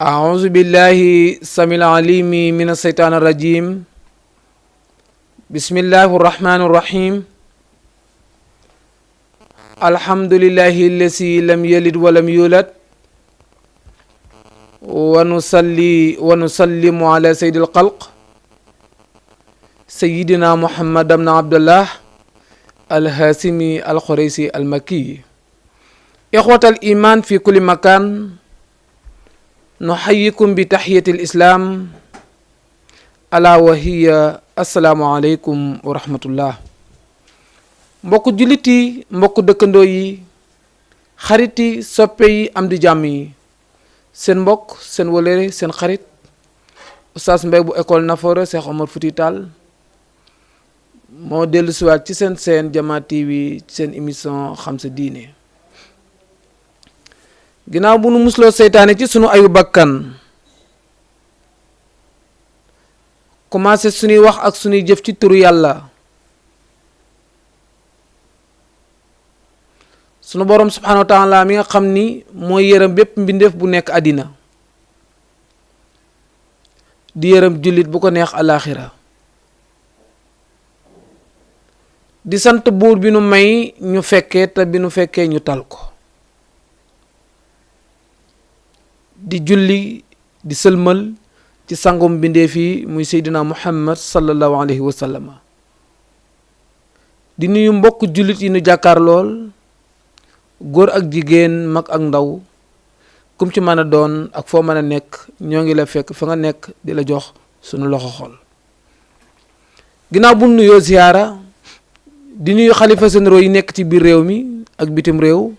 أعوذ بالله السميع العليم من الشيطان الرجيم. بسم الله الرحمن الرحيم. الحمد لله الذي لم يلد ولم يولد ونصلي ونسلم على سيد الخلق سيدنا محمد بن عبد الله الهاشمي القريشي المكي. إخوة الإيمان في كل مكان، نحييكم بتحية الإسلام ألا وهي السلام عليكم ورحمة الله. mbokk jullit yi, mbokk dëkkandoo yi, xarit yi, soppe yi, am di jàmm yi, seen mbokk, seen wëlëre, seen xarit Oustaz Mbaye bu école Nafoore Cheikh Omar Fouti Tall moo dellu siwaat ci seen Jama TV ci seen émission xam sa diine. ginnaaw bu nu musloo seytaane ci sunu ayu bakkan, commencé sunuy wax ak sunuy jëf ci turu yàlla, sunu borom subhanahu wa taala mi nga xam ni mooy yërëm bépp mbindeef bu nekk àddina, di yërëm jullit bu ko neex alaaxira, di sant buur bi nu may ñu fekkee te bi nu fekkee ñu tal ko, di julli di sëlmal ci sangum mbindeef yi muy seydina muhammad sallallahu alayhi wa sallam. di nuyu mbokk jullit yi nu jàkkaar lool, góor ak jigéen, mag ak ndaw, kum ci mën a doon ak foo mën a nekk, ñoo ngi la fekk fa nga nekk di la jox sunu loxo xol. ginnaaw bu nuyoo ziyaara, di nuyu xalifa généraux yi nekk ci biir réew mi ak bitim réew,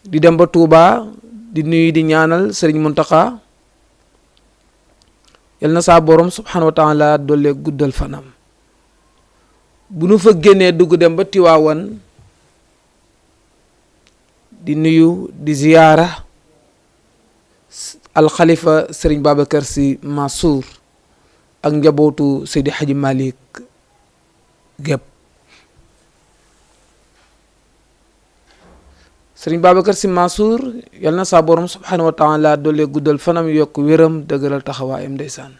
di dem ba Touba, di nuyu di ñaanal Sëriñ Muntaxa, yal na saa borom subhanahu wa taala doole guddal fanam. bu nu fa génnee dugg dem ba Tiwaawan, di nuyu di ziyaara alxalifa Sëriñ Babacar Sy Mansour ak njabootu Seydi Hadji Malick gépp. Sëriñ Babacar Sy Mansour yal na saa borom subhanahu wa taala doole guddal fanam, yokk wéram, dëgëral taxawaayam ndeysaan.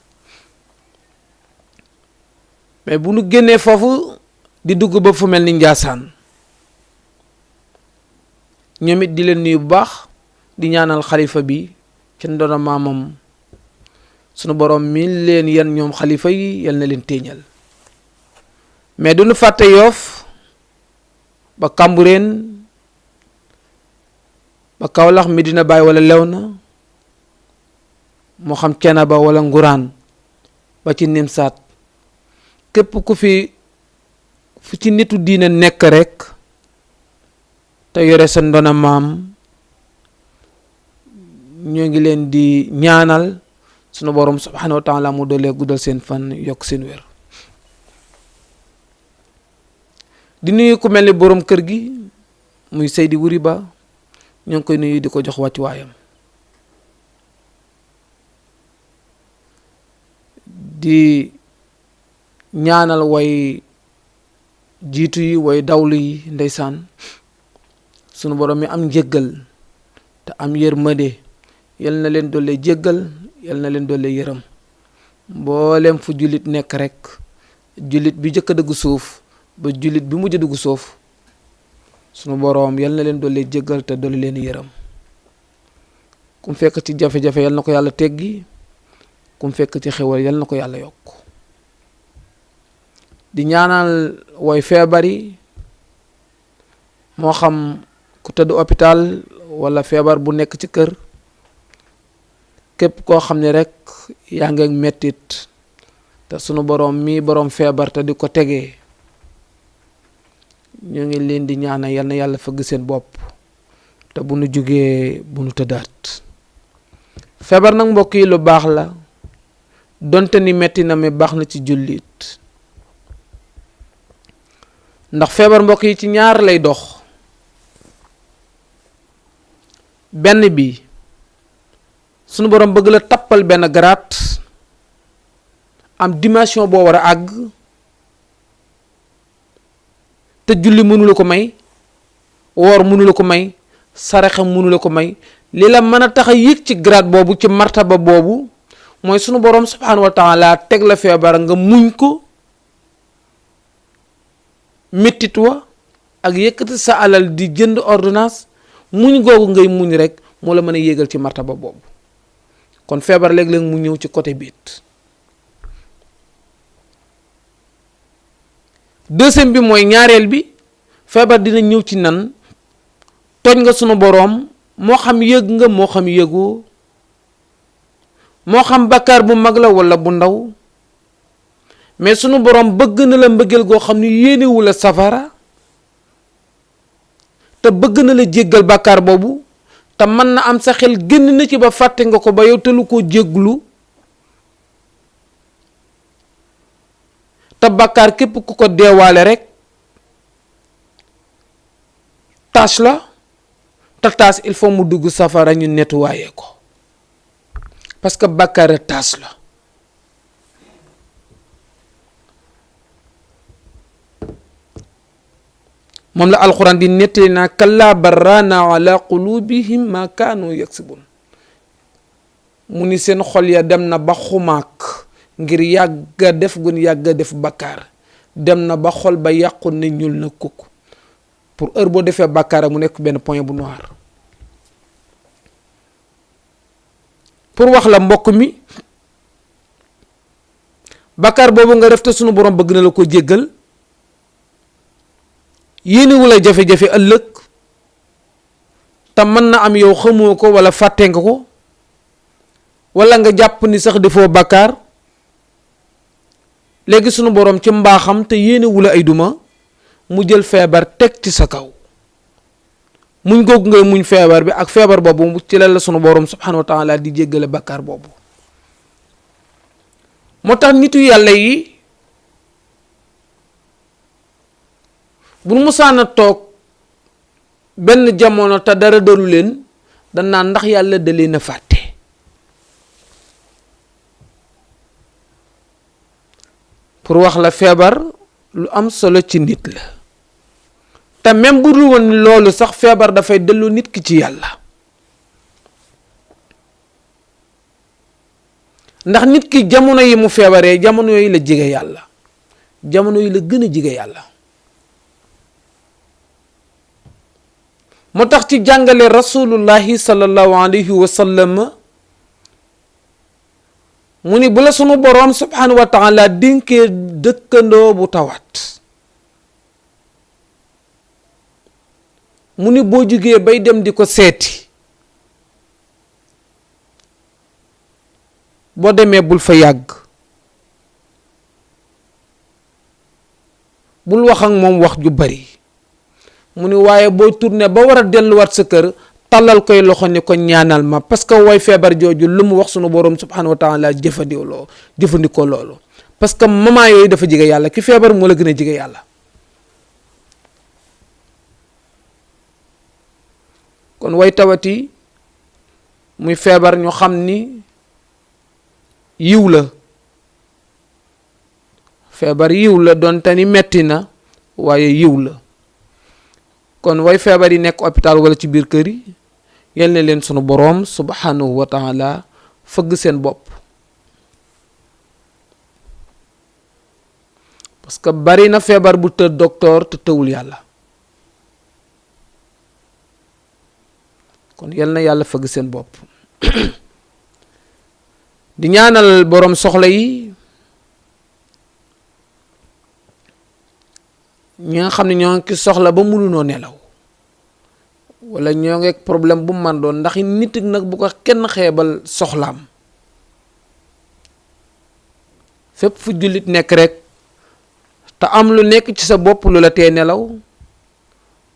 mais bu nu génnee foofu di dugg ba fu mel ni Njaasaan, ñoom it di leen nuyu bu baax, di ñaanal xalifa bi ci ndono maamam, sunu borom mi leen yan ñoom xalifa yi yal na leen téeñal. mais du nu fàtte Yoof ba Kambureen ba Kawlax, Medina Baay wala Léona, moo xam Cenaba wala Nguraan ba ci Nimsaat, képp ku fu ci nitu diine nekk rek te yore sa ndona maam, ñoo ngi leen di ñaanal sunu borom subhanahu wa taala mu doolee guddal seen fan, yokk seen wér. di nuyu ku mel ni borom kër gi muy Seydi Wuri Ba, ñoo ngi koy nuyu di ko jox wàccuwaayam. di ñaanal way jiitu yi, way dawlu yi ndeysaan, sunu borom mi am njéggal te am yërmande, yal na leen doole jéggal, yal na leen doole yërëm. mboolem fu jullit nekk rek, jullit bi jëkk a dugg suuf ba jullit bi mujj a dugg suuf, sunu boroom yal na leen doole jéggal te doole leen yërëm. kum fekk ci jafe-jafe yal na ko yàlla teggi, kum fekk ci xewal yal na ko yàlla yokk. di ñaanal way feebar yi, moo xam ku tëdd hôpital wala feebar bu nekk ci kër, képp koo xam ne rek yaa ngi mettit te sunu boroom mi boroom feebar te di ko tegee, ñu ngi leen di ñaanal yal na yàlla fëgg seen bopp te bu nu jógee bu nu tëddaat. feebar nag mbokk yi lu baax la, donte ni metti na mais baax na ci jullit, ndax feebar mbokk yi ci ñaar lay dox. benn bi sunu borom bëgg la tappal benn garaat, am dimension boo war a àgg te julli mënu la ko may, woor mënu la ko may, saraxa mënu la ko may, li la mën a tax a yëg ci grade boobu ci martaba boobu mooy sunu borom subhanahu wa taala teg la feebar nga muñ ko mettit wa ak yëkkati sa alal di jënd ordonnance muñ googu ngay muñ rek moo la mën a yéegal ci martaba boobu. kon feebar léeg-léeg mu ñëw ci côté biit. deuxième bi mooy ñaareel bi, feebar dina ñëw ci nan tooñ nga sunu boroom, moo xam yëg nga moo xam yëgoo, moo xam bakkaar bu mag la walla bu ndaw, mais sunu boroom bëgg na la mbëggeel goo xam ni yéenewu la safara te bëgg na la jéggal bakkaar boobu, te mën na am sa xel génn na ci ba fàtte nga ko ba yow te lu ko jégglu. te bakkaar képp ku ko deewaale rek tâche la, te tâche il faut mu dugg safara ñu nettoyer ko parce que bakkaar tâche la. moom la alxuraan di nettali naa kallaa barraana ala qulubihim ma kaanu yaksibun, mu ni seen xol ya dem na ba xumaak ngir yàgga def gun yàgga def bakkaar, dem na ba xol ba yàqu ne ñuul na kukk. pour heure boo defee bakkaar mu nekk benn point bu noir. pour wax la mbokk mi, bakkaar boobu nga def te sunu borom bëgg na la ko jéggal, yéenewu la jafe-jafe ëllëg, te mën na am yow xamoo ko walla fàtte nga ko, walla nga jàpp ni sax defoo bakkaar. léegi sunu borom ci mbaaxam te yéenewu la ay duma, mu jël feebar teg ci sa kaw. muñ googu ngay muñ feebar bi ak feebar boobu ci la sunu borom subhanahu wa taala di jéggale bakkaar boobu. moo tax nitu yàlla yi bu nu musaana toog benn jamono te dara dalu leen, dañ naan ndax yàlla da leen a fàtte. pour wax la feebar lu am solo ci nit la, te même bu dul woon loolu sax feebar dafay dellu nit ki ci yàlla. ndax nit ki jamono yi mu feebaree jamono yooyu la jege yàlla, jamono yi la gën a jege yàlla. moo tax ci jàngale rasulullahi sallallahu alayhi wa sallam mu ni bu la sunu boroom subhanahu wa taala dénkee dëkkandoo bu tawat, mu ni boo jugee bay dem di ko seeti, boo demee bul fa yàgg, bul wax ak moom wax ju bari. mu ni waaye boo tourné ba war a delluwaat sa kër, tàllal koy loxo ni ko ñaanal ma, parce que way feebar jooju lu mu wax sunu boroom subhanahu wa taala jëfandikoo loolu, parce que moment yooyu dafa jege yàlla. ki feebar moo la gën a jege yàlla. kon way tawati muy feebar ñu xam ni yiw la, feebar yiw la, doonte ni metti na waaye yiw la. kon way feebar yi nekk hôpital wala ci biir kër yi, yal na leen sunu boroom subhanahu wa taala fëgg seen bopp, parce que bari na feebar bu të docteur te tëwul yàlla. kon yal na yàlla fëgg seen bopp. di ñaanal boroom soxla yi, ñi nga xam ne ñoo ngi soxla ba mënunoo nelaw, wala ñoo ngi ak problème bu man doon, ndax nit nag bu ko kenn xeebal soxlaam. fépp fu jullit nekk rek te am lu nekk ci sa bopp lu la tee nelaw,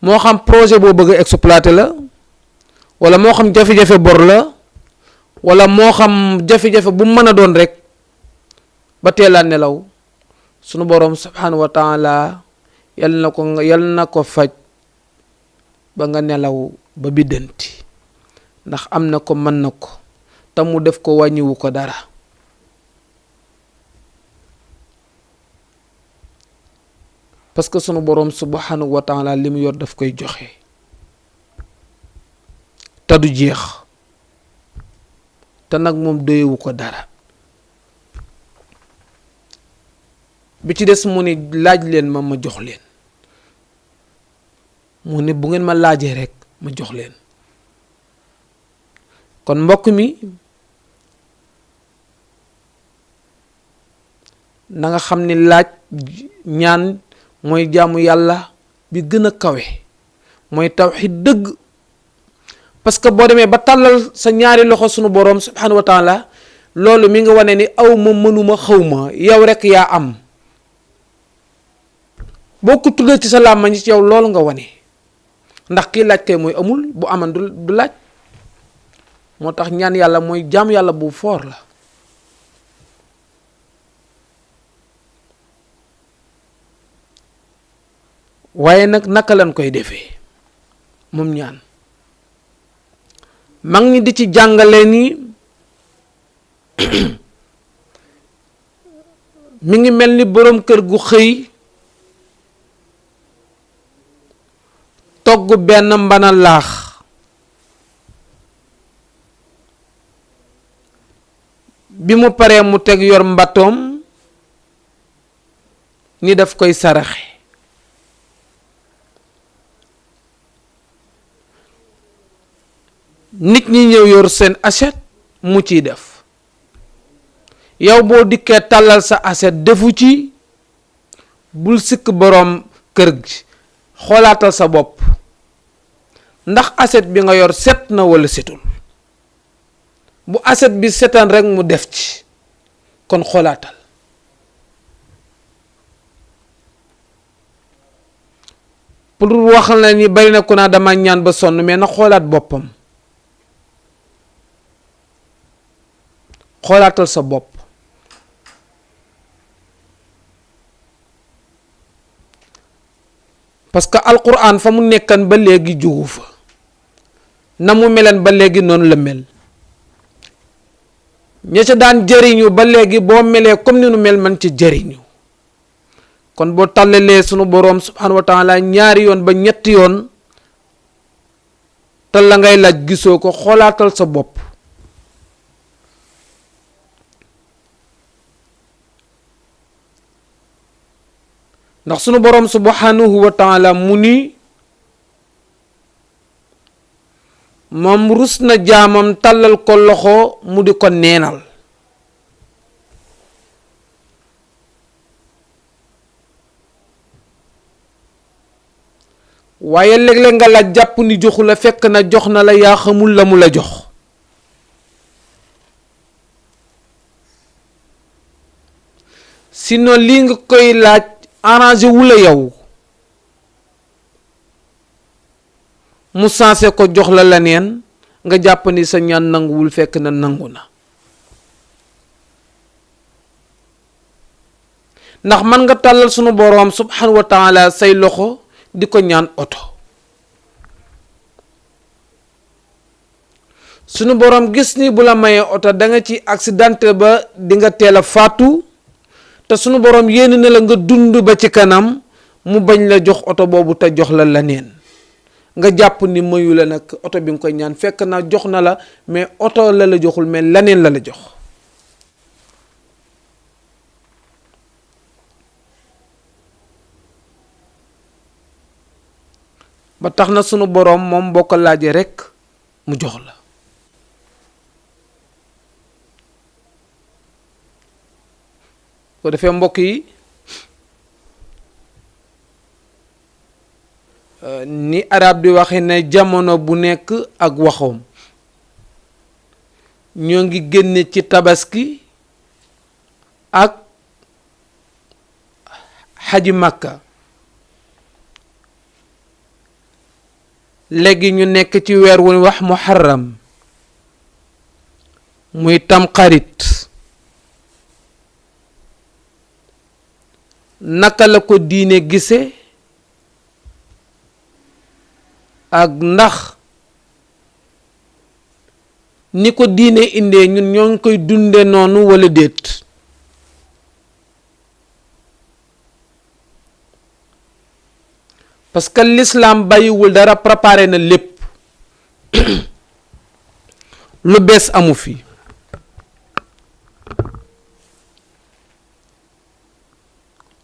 moo xam projet boo bëgg a exploiter la, wala moo xam jafe-jafe bor la, wala moo xam jafe-jafe bu mën a doon rek ba teelaa nelaw, sunu boroom subhanahu wa taala yal na ko faj ba nga nelaw ba biddanti, ndax am na ko mën na ko te mu def ko wàññiwu ko dara. parce que sunu boroom subhanahu wa taala li mu yor daf koy joxe te du jeex. te nag moom doyewu ko dara. bi ci des mu ni laaj leen ma jox leen, mu ne bu ngeen ma laajee rek ma jox leen. kon mbokk mi na nga xam ni laaj ñaan mooy jaamu yàlla bi gën a kawe, mooy tawxiid dëgg. parce que boo demee ba tàllal sa ñaari loxo sunu boroom subhanahu wa taala, loolu mi nga wane ni aw ma mënuma xaw ma, yow rek yaa am. boo ko tuddee ci sa làmmañ ci yow loolu nga wane, ndax kii laaj kay mooy amul, bu aman du laaj. moo tax ñaan yàlla mooy jaamu yàlla bu foor la. waaye nag naka lañ koy defee moom ñaan? mag ñi di ci jàngale ni mi ngi mel ni boroom kër gu xëy togg benn mbana laax, bi mu paree mu teg yor mbatoom ni daf koy saraxe. nit ñi ñëw yor seen assiette mu ciy def, yow boo dikkee tàllal sa assiette defu ci, bul sikk boroom kër gi, xoolaatal sa bopp ndax assiette bi nga yor set na walla setul. bu assiette bi setan rek mu def ci, kon xoolaatal. pour wax la ni bari na ku naa dama ñaan ba sonn, mais na xoolaat boppam. xoolaatal sa bopp. parce que alquran fa mu nekkan ba léegi jógu fa, na mu meleen ba léegi noonu la mel. ña ca daan jëriñu ba léegi boo melee comme ni nu mel man ci jëriñu. kon boo tàllalee sunu boroom subhanahu wa taala ñaari yoon ba ñetti yoon te la ngay laaj gisoo ko, xoolaatal sa bopp. ndax sunu boroom subhanahu wa taala mu ni moom rus na jaamam tàllal ko loxo mu di ko neenal. waaye léeg-léeg nga la jàpp ni joxu la, fekk na jox na la, yaa xamul la mu la jox. sinon lii nga koy laaj arrangé wu la yow, mu sensé ko jox la leneen, nga jàpp ni sa ñaan nanguwul, fekk na nangu na. ndax man nga tàllal sunu boroom subhanahu wa taala say loxo di ko ñaan oto, sunu boroom gis ni bu la mayee oto da nga ci accidenté ba di nga teel a faatu, te sunu boroom yéene na la nga dund ba ci kanam, mu bañ la jox oto boobu te jox la leneen, nga jàpp ni mayu la nag oto bi nga koy ñaan, fekk na jox na la, mais oto la joxul, mais leneen la jox. ba tax na sunu boroom moom boo ko laajee rekk mu jox la. ko defee mbokk yi, ni arab di waxe ne jamono bu nekk ak waxoom. ñoo ngi génne ci tabaski ak xaji Makka, léegi ñu nekk ci weer wu wax muharram, muy tamxarit. naka la ko diine gise ak ndax ni ko diine indee ñun ñoo ngi koy dunde noonu walla déet? parce que l'islam bàyyiwul dara, préparé na lépp lu bees amu fi.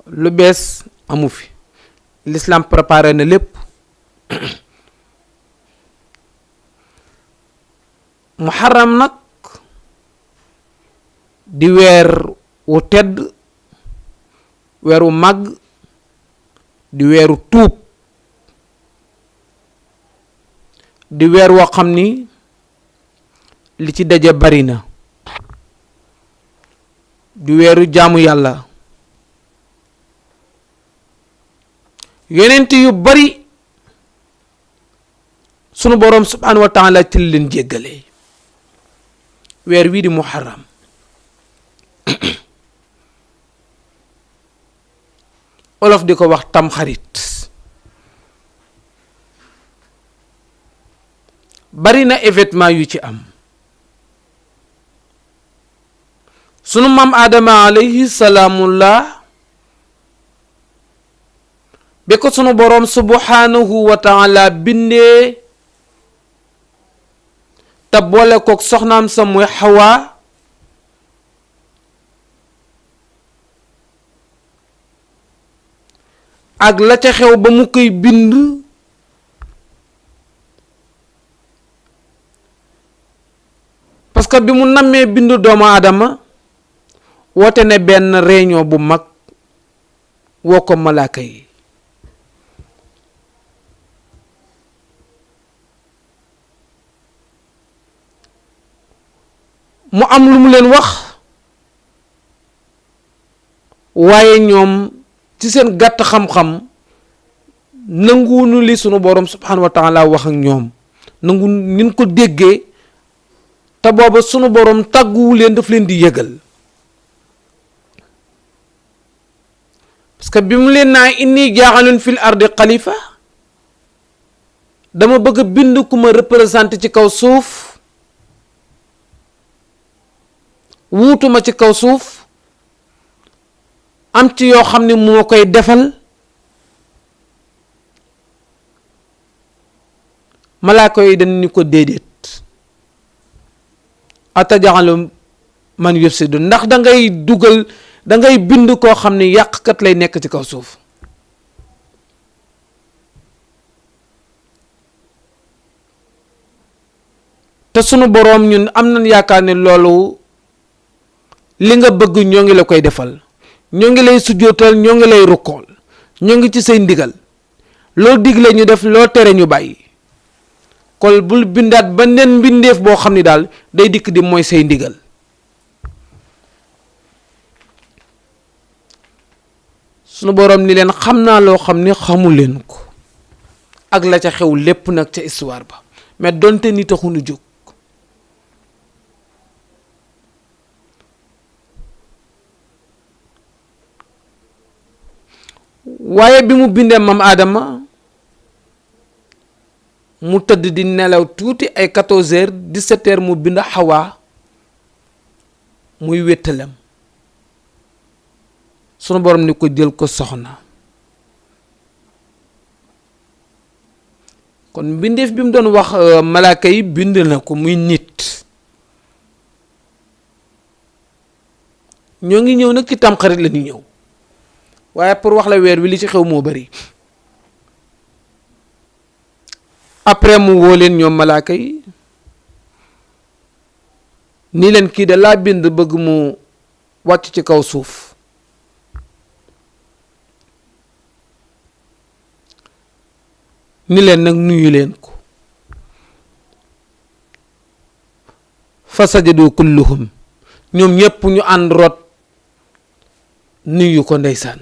lu bees amu fi l'islam préparé na lépp muharram nag di weer wu tedd weer wu màgg di weeru tuub di weer woo xam ni li ci daje bari na di weeru jaamu yàlla yonent yu bari sunu boroom subhaanahu wa taala ci leen jéggale weer wii di muharram olof di ko wax tamxarit bari na événement yu ci am sunu maam Adama alayhi salaamullah bi ko sunu boroom subhanahu wa taala bindee te boole kook soxnaam sa muy Hawa ak la ca xew ba mu koy bind parce que bi mu nammee bind doomu aadama woote ne benn réunion bu mag woo ko malaaka yi mu am lu mu leen wax waaye ñoom ci seen gàtt xam-xam nanguwunu li sunu boroom subhanahu wa taala wax ak ñoom nangu nin ko déggee te booba sunu boroom tàgguwu leen daf leen di yëgal parce que bi mu leen naa inni jaaxalun fil ardi xalifa dama bëgg a bind ku ma représenté ci kaw suuf wuutuma ci kaw suuf am ci yoo xam ne moo koy defal malaaka yi dañ ni ko déedéet atajaxalu man yufsidu ndax da ngay dugal da ngay bind koo xam ne yàqkat lay nekk ci kaw suuf te sunu boroom ñun am nañ yaakaar ne loolu li nga bëgg ñoo ngi la koy defal ñoo ngi lay sujjootal ñoo ngi lay rukkool ñoo ngi ci say ndigal loo digle ñu def loo tere ñu bàyyi kon bul bindaat ba nen mbindeef boo xam ni daal day dikk di mooy say ndigal sunu boroom ni leen xam naa loo xam ni xamu leen ko ak la ca xew lépp nag ca histoire ba mais donte ni taxunu jóg waaye bi mu bindee mam Adama mu tëdd di nelaw tuuti ay 14 heures 17 heures mu bind Hawa muy wéttalam sunu borom ni ko jël ko soxna kon mbindeef bi mu doon wax malaaka yi bind na ko muy nit ñoo ngi ñëw nag ci tamxarit la ñu ñëw waaye pour wax la weer wi li ci xew moo bari après mu woo leen ñoom malaaka yi ni leen kii de laa bind bëgg mu wàcc ci kaw suuf ni leen nag nuyu leen ko fa sajadu kulluhum ñoom ñépp ñu ànd rot nuyu ko ndeysaan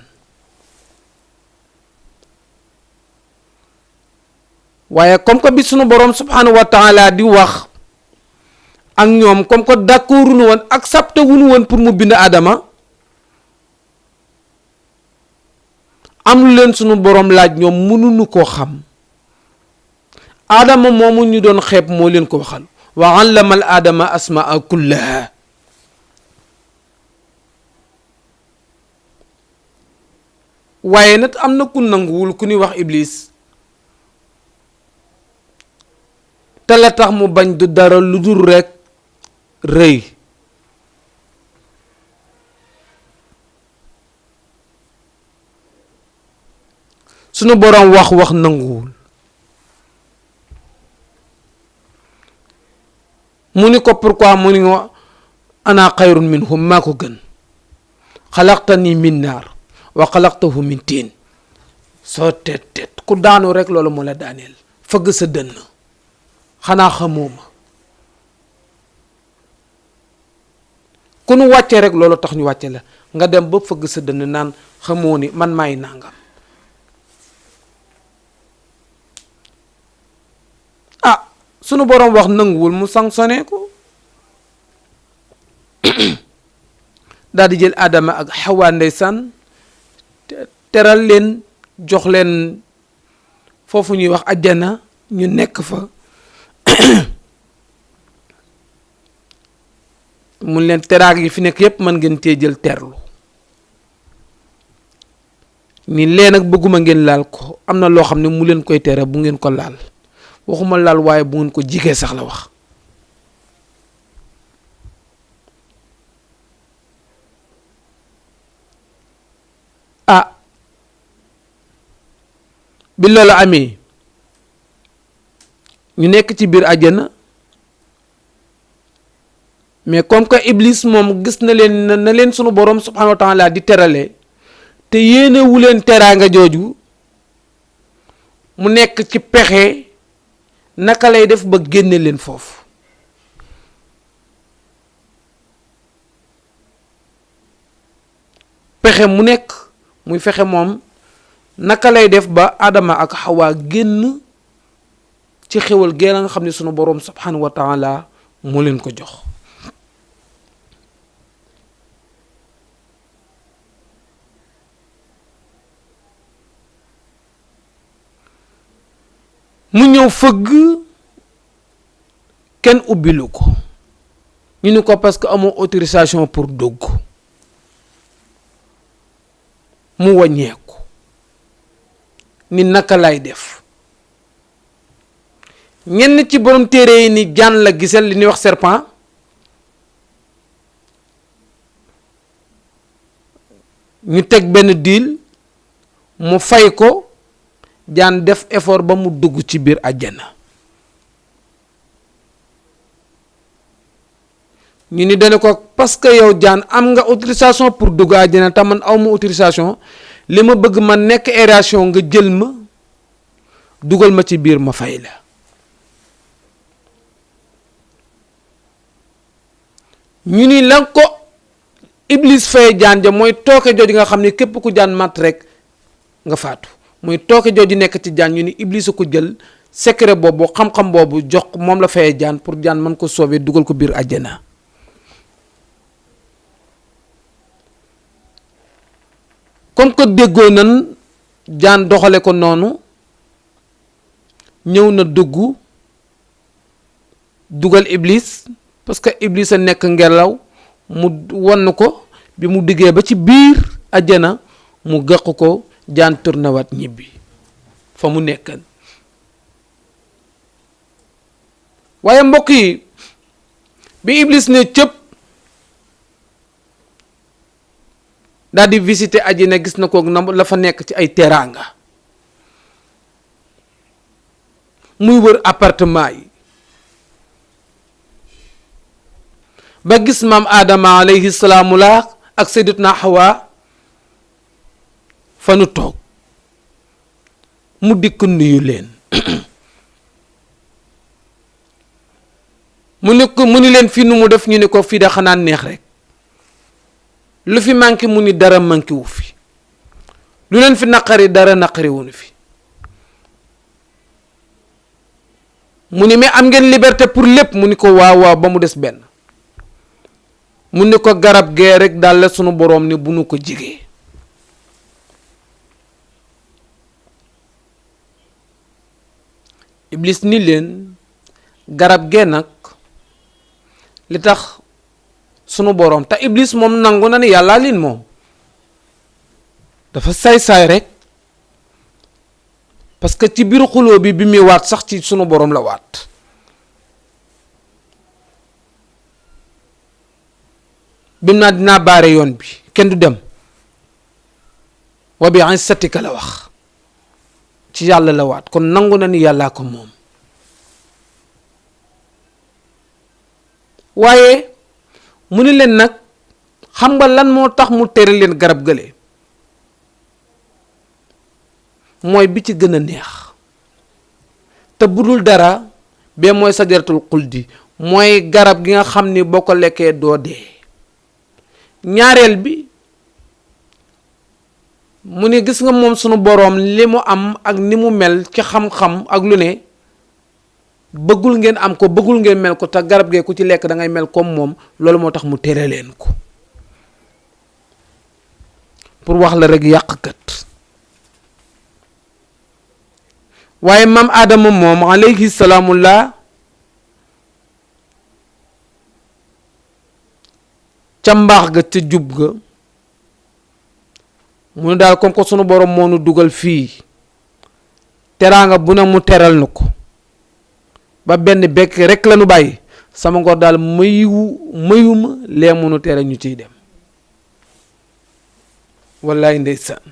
waaye comme que bi sunu boroom subhanahu wa taala di wax ak ñoom comme que d'accord wuñu woon accepté wuñu woon pour mu bind Adama am lu leen sunu boroom laaj ñoom mënuñu koo xam Adama moomu ñu doon xeeb moo leen ko waxal wa allama al Adama asmaa kullaha waaye nag am na ku nanguwul ku ñuy wax Iblis te la tax mu bañ du dara lu dul rekk rëy sunu borom wax nanguwul mu ni ko pourquoi mu ni ana xayrun minhum maa ko gën xalaqtani min naar wa xalaqtahu min tiin soo teet ku daanu rek loolu moo la daaneel fëgg sa dënn xanaa xamoo ma ku nu wàcce rek loolu tax ñu wàcce la nga dem ba fëgg sa dënn naan xamoo ni man maay nangam sunu borom wax nanguwul mu sanctionné ko daal di jël Adama ak Hawa ndeysaan teral leen jox leen foofu ñuy wax àjjana ñu nekk fa mun leen teraag yi fi nekk yépp mën ngeen cee jël terlu ni leen ak bëgguma ngeen laal ko am na loo xam ne mu leen koy tere bu ngeen ko laal waxuma laal waaye bu ngeen ko jigee sax la wax bi loolu amee ñu nekk ci biir àjjana mais comme que Iblis moom gis na leen sunu borom subhanahu wa taala di terale te yéene wu leen teraanga jooju mu nekk ci pexe naka lay def ba génne leen foofu pexe mu nekk muy fexe moom naka lay def ba Adama ak Hawa génn ci xewal gee nga xam ne sunu boroom subhanahu wa taala moo leen ko jox mu ñëw fëgg kenn ubbilu ko ñu ni ko parce que amoo autorisation pour dugg mu wàññeeku ni naka lay def ñenn ci borom téere yi ni jaan la gisal li ñuy wax serpent ñu teg benn deal mu fay ko jaan def effort ba mu dugg ci biir àjjana ñu ni dana ko parce que yow jaan am nga autorisation pour dugg àjjana te man aw ma autorisation li ma bëgg ma nekk aération nga jël ma dugal ma ci biir ma fay la ñu ni la ko Iblis fay jaan ja mooy tooke jooju nga xam ne képp ku jaan mat rek nga faatu mooy tooke jooju nekk ci jaan ñu ni Iblis a ko jël secret boobu xam-xam boobu jox moom la fayee jaan pour jaan mën ko sauver dugal ko biir àjjana comme que déggoo nan jaan doxale ko noonu ñëw na dugal Iblis parce que Iblis a nekk ngelaw mu won ko bi mu diggee ba ci biir àjjana mu gëq ko jaan tourné waat ñibbi fa mu nekkan waaye mbokk yi bi Iblis ne cëpp daal di visiter àjjana gis na ko la fa nekk ci ay teraanga muy wër appartement yi ba gis maam Adama alayhi salaamu la ak sayyidatuna Hawa fa nu toog mu dikk nuyu leen mu ni leen fii nu mu def ñu ne ko fii da xanaa neex rek lu fi manqué mu ni dara manqué wu fi lu leen fi naqari dara naqari wu fi mu ni mais am ngeen liberté pour lépp mu ni ko waaw ba mu des benn mu ni ko garab gee rek daal la sunu boroom ni bu nu ko jigee Iblis ni leen garab gee nag li tax sunu boroom te Iblis moom nangu na ni yàllaa leen moom dafa saay-saay rek parce que ci biir xuloo bi muy waat sax ci sunu boroom la waat bim naa dinaa baare yoon bi kenn du dem wa bi izzatika la wax ci yàlla la waat kon nangu na ni yàllaa ko moom. waaye mu ni leen nag xam nga lan moo tax mu tere leen garab gële mooy bi ci gën a neex te budul dara bee mooy sajaratul xuldi mooy garab gi nga xam ni boo ko lekkee doo dee. ñaareel bi mu ni gis nga moom sunu boroom li mu am ak ni mu mel ci xam-xam ak lu ne bëggul ngeen am ko bëggul ngeen mel ko te garab gee ku ci lekk da ngay mel comme moom loolu moo tax mu tere leen ko pour wax la rek yàqkat. waaye maam Adama moom alayhi salaamullah ca mbaax ga ca jub ga mu ne daal comme que sunu borom moo nu dugal fii teraanga bu ne mu teral nu ko ba benn bekk rek la nu bàyyi sama ngor daal mayuma lee mu nu tere ñu ciy dem. wallaay ndeysaan.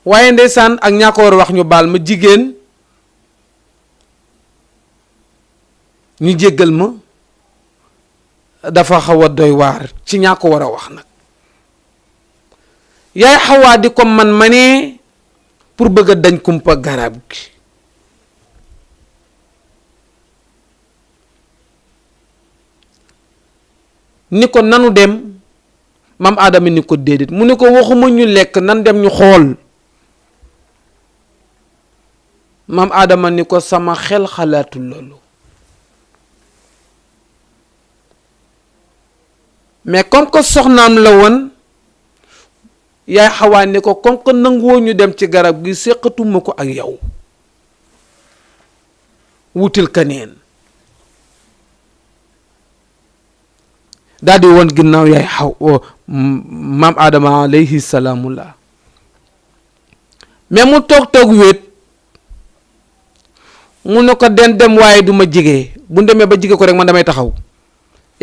waaye ndeysaan ak ñaa ko war a wax ñu baal ma jigéen ñu jéggal ma dafa xaw a doy waar ci ñaa ko war a wax nag. yaay xawaa di ko man ne pour bëgg a dañ kumpa garab gi ni ko nanu dem maam Adama ni ko déedéet mu ni ko waxuma ñu lekk nan dem ñu xool. maam Adama ni ko sama xel xalaatul loolu mais comme que soxnaam la woon yaay xawaa ni ko comme que nanguwoo ñu dem ci garab gi séqatuma ko ak yow wutil kaneen daldi woon ginnaaw yaay maam Adama alayhi salaamullah mais mu toog wéet mu ne ko den dem waaye du ma jige bu demee ba jige ko rek man damay taxaw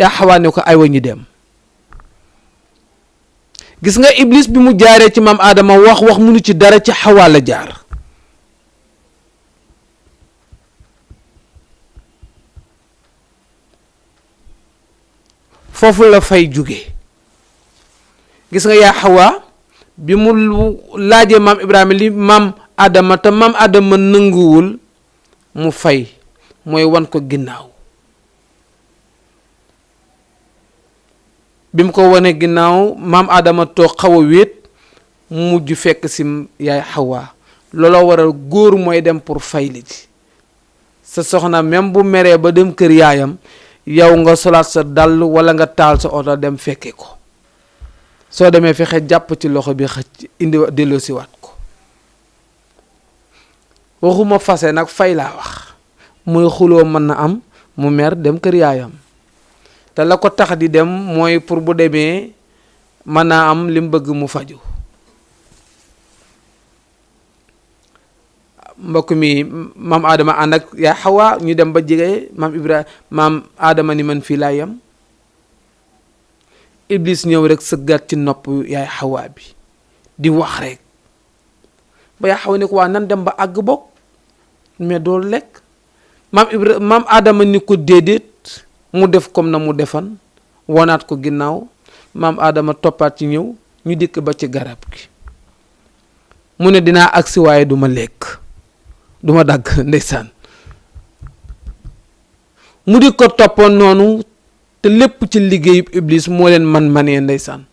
yaa xawaa ne ko aywa ñu dem. gis nga iblis bi mu jaaree ci maam Adama wax munu ci dara ci xawaa la jaar. foofu la fay jóge gis nga yaa xawaa bi mu laajee maam Ibrahima li maam Adama te maam Adama nanguwul mu fay mooy wan ko ginnaaw bi mu ko wane ginnaaw maam Adama toog xaw a wéet mujj fekk si yaay xawaa looloo waral góor mooy dem pour fay li ji sa soxna même bu meree ba dem kër yaayam yow nga solaat sa dàll wala nga taal sa oto dem fekke ko soo demee fexe jàpp ci loxo bi xëcc indi delloosiwaat ko waxuma fase nag fay laa wax muy xuloo mën na am mu mer dem kër yaayam te la ko tax di dem mooy pour bu demee mën naa am li mu bëgg mu faju mbokk mi maam Adama ànd ak yaa xawaa ñu dem ba jege maam Adama ni man fii laa yem iblis ñëw rek sëggaat ci nopp yaay xawaa bi di wax rek ba yaa xawa ni ko waa nan dem ba àgg bokk mais doo lekk maam Adama ni ko déedéet mu def comme na mu defan wonaat ko ginnaaw maam Adama toppaat ci ñëw ñu dikk ba ci garab gi mu ne dinaa agsi waaye duma lekk duma dagg ndeysaan mu di ko toppoon noonu te lépp ci liggéeyub iblis moo leen manee ndeysaan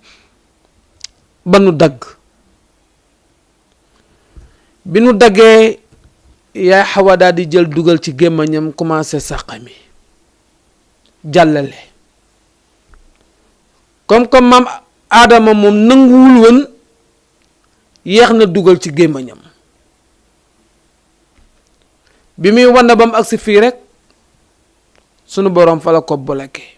ba nu dagg bi nu daggee yaay xawa daal di jël dugal ci gémmañam commencé sàqami jàllale comme maam Adama moom nanguwul woon yeex na dugal ci gémmañam bi muy wan na ba mu agsi fii rek sunu boroom fa la ko bloqué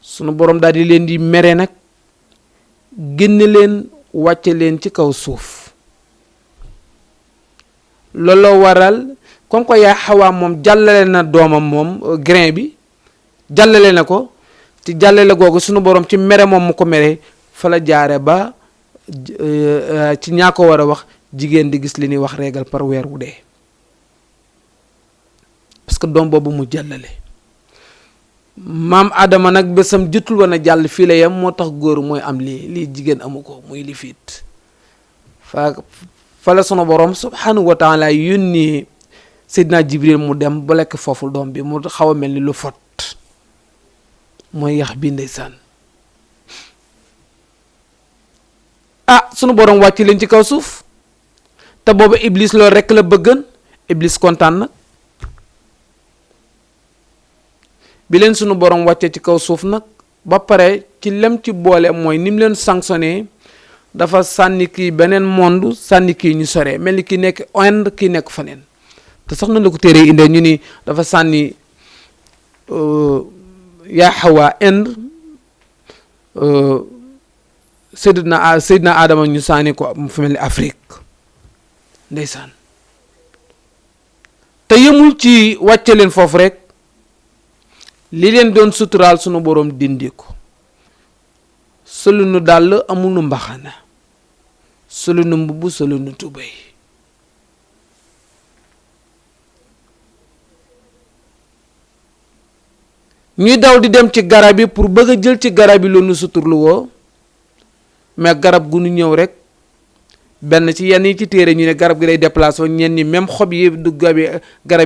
sunu boroom daal di leen di mere nag génne leen wàcce leen ci kaw suuf looloo waral comme que yaa xawaa moom jàllale na doomam moom grain bi jàllale na ko ci jàllale googu sunu borom ci mere moom mu ko mere fa la jaare ba ci ñaa ko war a wax jigéen di gis li ñuy wax régal par weer wu dee parce que doom boobu mu jàllale maam Adama nag bésam jotul woon a jàll fii la yem moo tax góor mooy am lii jigéen amu ko muy li fiit fa la sunu borom subhanahu wa taala yónni Seydina Jibril mu dem ba lekk foofu doom bi mu xaw a mel ni lu fot mooy yax bi ndeysaan sunu borom wàcc leen ci kaw suuf te booba Iblis loolu rekk la bëggan Iblis kontaan nag bi leen sunu borom wàccee ci kaw suuf nag ba pare ci lem ci boole mooy ni mu leen sanctionné dafa sànni kii beneen monde sànni kii ñu soree mel ni kii nekk Inde kii nekk faneen te sax noonu la ko téere indee ñu ni dafa sànni yaa Hawa Inde Seydina Adama ñu sànni ko mu fi mel ni Afrique ndeysaan te yemul ci wàcce leen foofu rek li leen doon suturaal sunu borom dindi ko solunu dàll amunu mbaxana solunu mbubb solunu tubéy ñuy daw di dem ci garab yi pour bëgg a jël ci garab yi loonu suturlu woo mais garab gu nu ñëw rek benn ci yenn yi ci téere ñu ne garab gi day déplacé wa ñenn ñi même xob yi du garab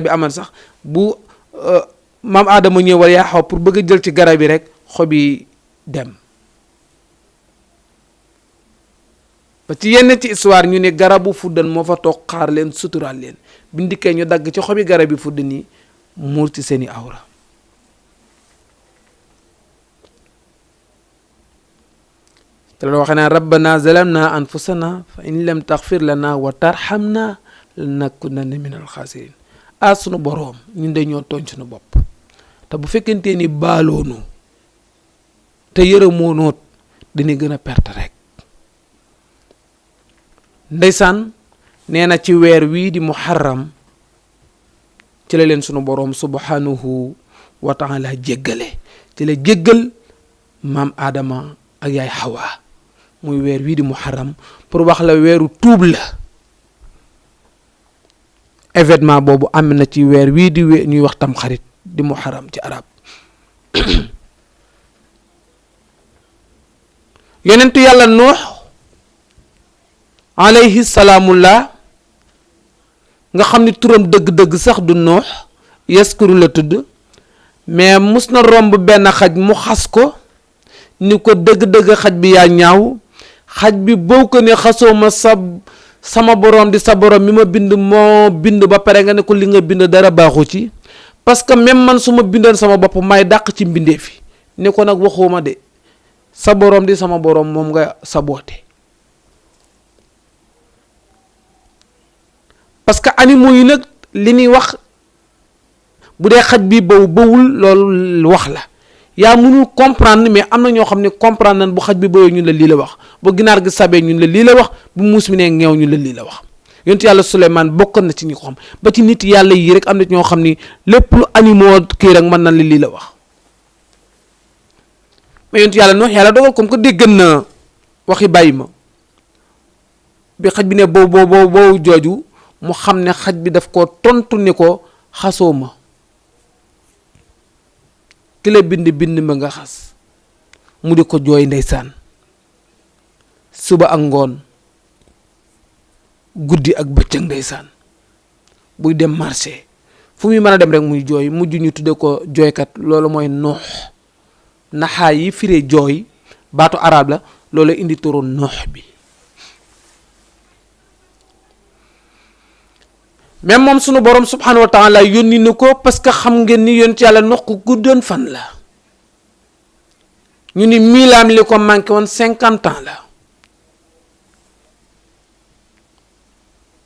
yi amal sax bu maam Adama ñëw wala yaa xaw pour bëgg a jël ci garab yi rek xob yi dem ba ci yenn ci histoire ñu ne garabu fuddan moo fa toog xaar leen suturaal leen bi ndikkee ñu dagg ci xobi garab yi fuddan yi muur ci seeni awra te la waxee naa rabbana zalamna anfusana fa in lam taxfir lana wa tarhamna lanakunanna min alxaasirin sunu boroom ñun dañoo tooñ sunu bopp te bu fekkente ni baaloonu te yërëmoonoot dañuy gën a perte rek ndeysaan nee na ci weer wii di muharram ci la leen sunu boroom subhanahu wa taala jéggale ci la jéggal maam Adama ak yaay Hawa muy weer wii di muharram pour wax la weeru tuub la événement boobu am na ci weer wii di ñuy wax tam xarit di muharram ci arab yonentu yàlla Nuux alayhi salaamullah nga xam ni turam dëgg-dëgg sax du Nuux yaskuru la tudd mais mus na romb benn xaj mu xas ko ni ko dëgg-dëgg xaj bi yaa ñaaw xaj bi boo ko ne xasoo ma sama borom di sa borom mi ma bind moo bind ba pare nga ne ko li nga bind dara baaxu ci parce que même man su ma bindoon sama bopp may dàq ci mbindee fi ne ko nag waxuma de sa borom di sama borom moom nga saboote parce que animaux yi nag li ñuy wax bu dee xaj bi bawul loolu wax la yaa mënul comprendre mais am na ñoo xam ne comprendre nañ bu xaj bi bawee ñun la lii la wax bu ginaar gi sabee ñun la lii la wax bu muus mi ne ngeew ñun la lii la wax yonent yàlla Suleymaan bokkoon na ci ñi ko xam ba ci nit yàlla yii rek am na ñoo xam ni lépp lu animaux kii rek mën nañ la lii la wax mais yonent yàlla Nuux yàlla dogal comme que déggan na waxi bàyyi ma bi xaj bi ne boobu jooju mu xam ne xaj bi daf ko tontu ni ko xasoo ma ki la bind ma nga xas mu di ko jooy ndeysaan suba ak ngoon guddi ak bëccëg ndeysaan buy dem marché fu muy mën a dem rek muy jooy mujj ñu tudde ko jooykat loolu mooy Nuux naxaa yi firee jooy baatu arab la loolu indi turu Nuux bi même moom sunu borom subhanahu wa taala yónni na ko parce que xam ngeen ni yonent yàlla Nuux ko guddoon fan la ñu ni miilaam li ko manqué woon 50 ans la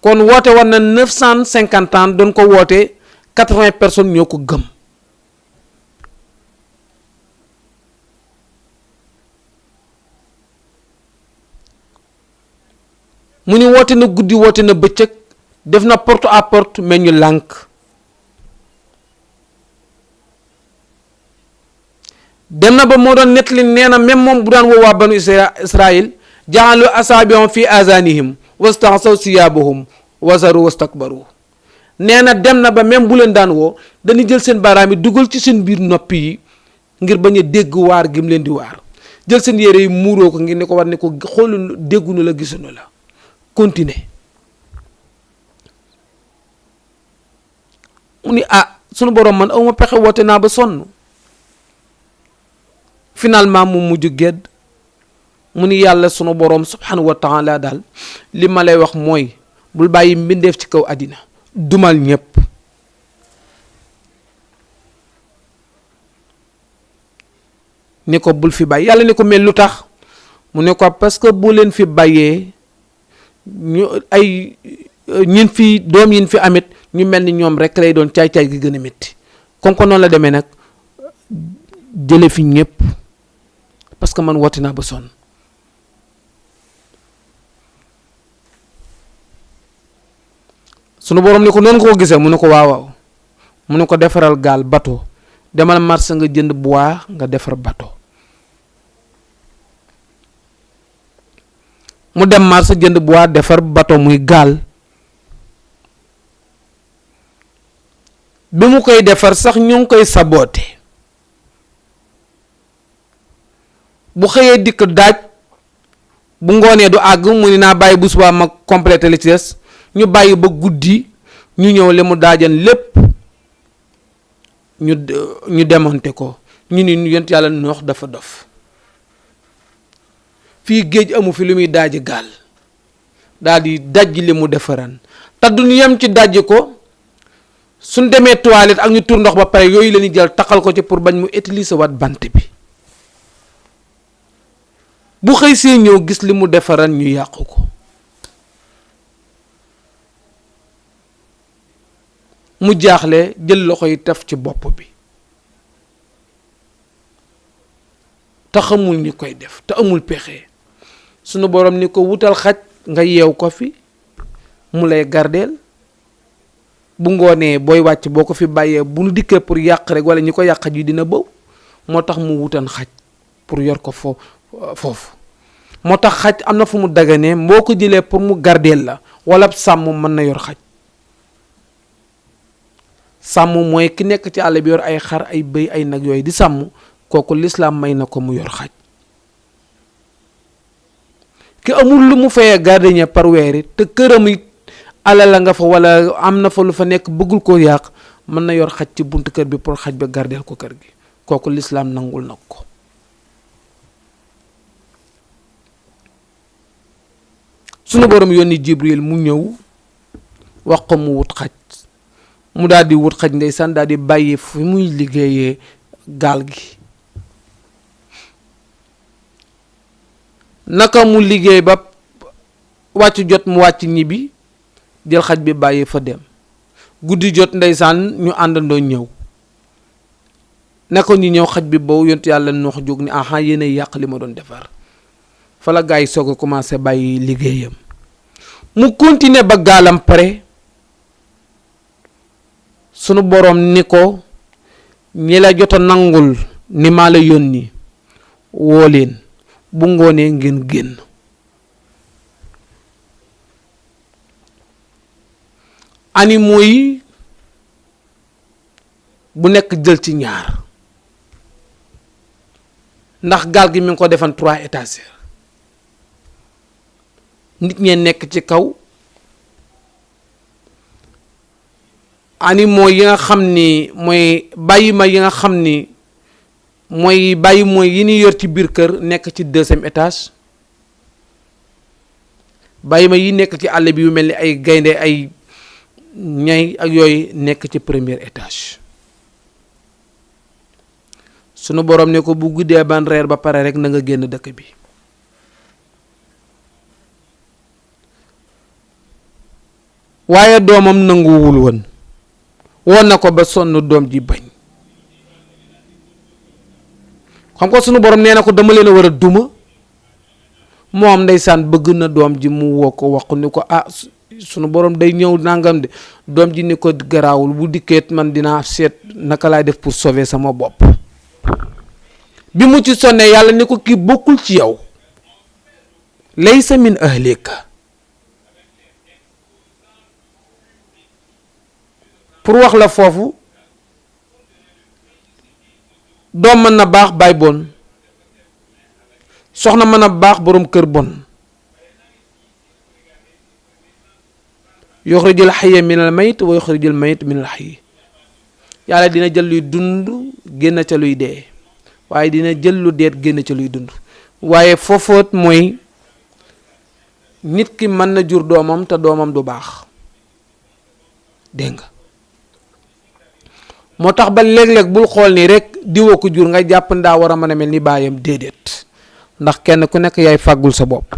kon woote war na 950 ans doon ko woote 80 personnes ñoo ko gëm mu ni woote na guddi woote na bëccëg def na porte à porte mais ñu lànk dem na ba moo doon nettali nee na même moom bu daan woo waa banu Israil jaalu asaabiahum fi azanihim wastaxsaw siyaabahum wasaru wastakbaru nee na dem na ba même bu leen daan woo dañuy jël seen baaraam yi dugal ci seen biir noppi yi ngir bañ a dégg waar gi mu leen di waar, jël seen yére yi muuroo ko ngir ne ko war ne ko xoolu déggunu la gisunu la. continuer mu ni sunu borom man awma pexe woote naa ba sonn. finalement mu mujj gedd mu ni yàlla sunu borom subhanahu wa taala daal li ma lay wax mooy bul bàyyi mbindeef ci kaw àddina, dumal ñépp. ni ko bul fi bàyyi. yàlla ni ko mel lu tax mu ne ko parce que bu leen fi bàyyee ñu ay ñin fi doom yin fi amit ñu mel ni ñoom rek lay doon caay-caay gi gën a métti. comme que noonu la demee nag jële fi ñépp parce que man woote naa ba sonn. sunu borom ni ko noonu nga ko gisee mu ne ko waaw mu ne ko defaral gaal bateau, demal marché nga jënd bois nga defar bateau. mu dem marché jënd bois defar bateau muy gaal. bi mu koy defar sax ñu ngi koy saboote. bu xëyee dikk daaj bu ngoonee du àgg mu ni naa bàyyi bu subaa ma complété li ci des ñu bàyyi ba guddi ñu ñëw li mu daajan lépp ñu démonté ko ñu ni yent yàlla noox dafa dof. fii géej amu fi lu muy daaji gaal daal di dajji li mu defaran te duñ yem ci dajji ko suñ demee toilette ak ñu tur ndox ba pare yooyu la ñuy jël taxal ko ci pour bañ mu utiliser waat bant bi. bu xëy see ñëw gis li mu defaran ñu yàqu ko. mu jaaxle jël loxo yi taf ci bopp bi te xamul ñi koy def te amul pexe. sunu borom ni ko wutal xaj nga yeew ko fi mu lay gardeel bu ngoonee booy wàcc boo ko fi bàyyee bu nu dikkee pour yàq rek wala ñi ko yàq ji dina bëw. moo tax mu wutan xaj pour yor ko foofu. moo tax xaj am na fu mu daganee boo ko jëlee pour mu gardeel la wala sàmm mën na yor xaj. sàmm mooy ki nekk ci àll bi yor ay xar ay bëy ay nag yooyu di sàmm kooku lislaam may na ko mu yor xaj. ki amul lu mu fayee gardien par weer te këram it alal la nga fa wala am na fa lu fa nekk bëggul koo yàq mën na yor xaj ci buntu kër bi pour xaj ba gardeel ko kër gi kooku lislaam nangul nag ko. sunu borom yónni Jibril mu ñëw wax ko mu wut xaj mu daal di wut xaj ndeysaan daal di bàyyi fi muy liggéeyee gaal gi. naka mu liggéey ba wàcc jot mu wàcc ñibbi jël xaj bi bàyyi fa dem guddi jot ndeysaan ñu àndandoo ñëw naka ñu ñëw xaj bi boobu yontu yàlla noox jóg ni aha yéen yàq li ma doon defar. fa la gaa yi soog a commencé bàyyi liggéeyam mu continuer ba gaalam pare sunu borom ni ko ñi la jot a nangul ni maa la yónni woo leen bu ngoonee ngeen génn. animaux yi bu nekk jël ci ñaar ndax gaal gi mi ngi ko defan 3 étages nit ñee nekk ci kaw animaux yi nga xam ni mooy bàyyi ma yi nga xam ni mooy bàyyi mooy yi ñuy yor ci biir kër nekk ci 2e étage bàyyi ma yi nekk ci àll bi yu mel ni ay gaynde ay ñay ak yooyu nekk ci 1er étage. sunu borom ne ko bu guddee ban reer ba pare rek na nga génn dëkk bi. waaye doomam nanguwul woon na ko ba sonn doom ji bañ. xam ko sunu borom nee na ko dama leen a war a duma moom ndeysaan bëgg na doom ji mu woo ko wax ni ko sunu borom day ñëw nangam de doom ji ni ko garaawul bu dikkeet man dinaa seet naka laay def pour sauver sama bopp. bi mu ci sonne yàlla ni ko kii bokkul ci yow laysa min ahlika pour wax la foofu doom mën na baax baay bon, soxna mën a baax boroom kër bon. yuxrijul xayya minal mayit wa yuxrijul mayit minal xayyi. yàlla dina jël luy dund génn ca luy dee, waaye dina jël lu deet génn ca luy dund. waaye foofoot mooy nit ki mën na jur doomam te doomam du baax, dégg nga. moo tax ba léeg-léeg bul xool ni rek diwoo ko jur nga jàpp ndaa war a mën a mel ni baayam, déedéet. ndax kenn ku nekk yaay fàggul sa bopp,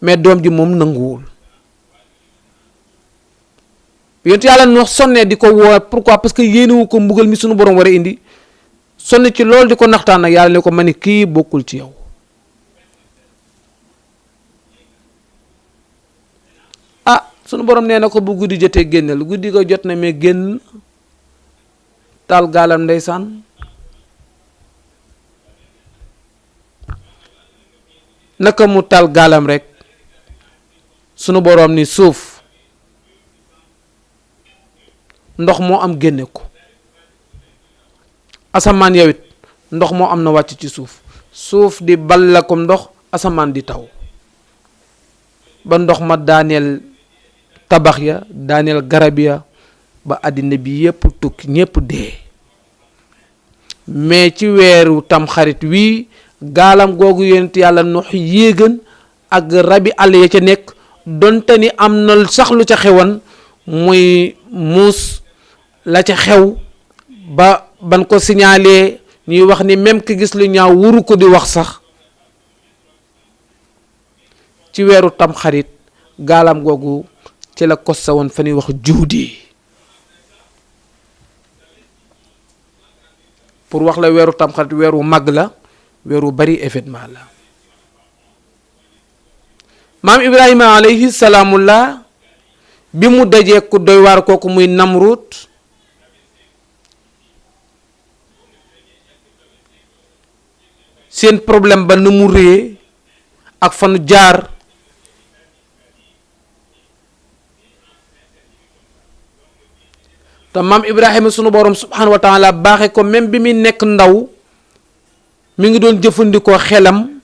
mais doom ji moom nanguwul. yonent yàlla nu sonnee di ko woo, pourquoi? parce que yéenewu ko mbugal mi sunu borom war a indi. sonn ci loolu di ko naxtaan nag yàlla ne ko ma ni kii bokkul ci yow. ah sunu borom nee na ko bu guddi jotee génneel, guddi ko jot na mais génn taal gaalam ndeysaan. naka mu taal gaalam rek sunu borom ni suuf ndox moo am génne ko, asamaan yow it ndox moo am na wàcc ci suuf, suuf di balla ko ndox, asamaan di taw ba ndox ma daaneel tabax ya, daaneel garab ya, ba àddina bi yépp tukki ñépp dee. mais ci weeru tamxarit wii gaalam googu yonent yàlla Nuux yéegan ak rabi àll ya ca nekk, donte ni am na sax lu ca xewoon muy muus la ca xew ba ban ko signalé ñuy wax ni même ki gis lu ñaaw wuru ko di wax sax. ci weeru tamxarit gaalam googu ci la kosta woon fa ñuy wax juudi. pour wax la weeru tamxarit weeru mag la, weeru bari événement la. maam Ibrahima alayhi salaamullah bi mu dajee ku doy waar kooku muy Namrud, seen problème ba nu mu réyee ak fanu jaar. te maam Ibrahima sunu borom subhanahu wa taala baaxe ko même bi muy nekk ndaw mi ngi doon jëfandikoo xelam.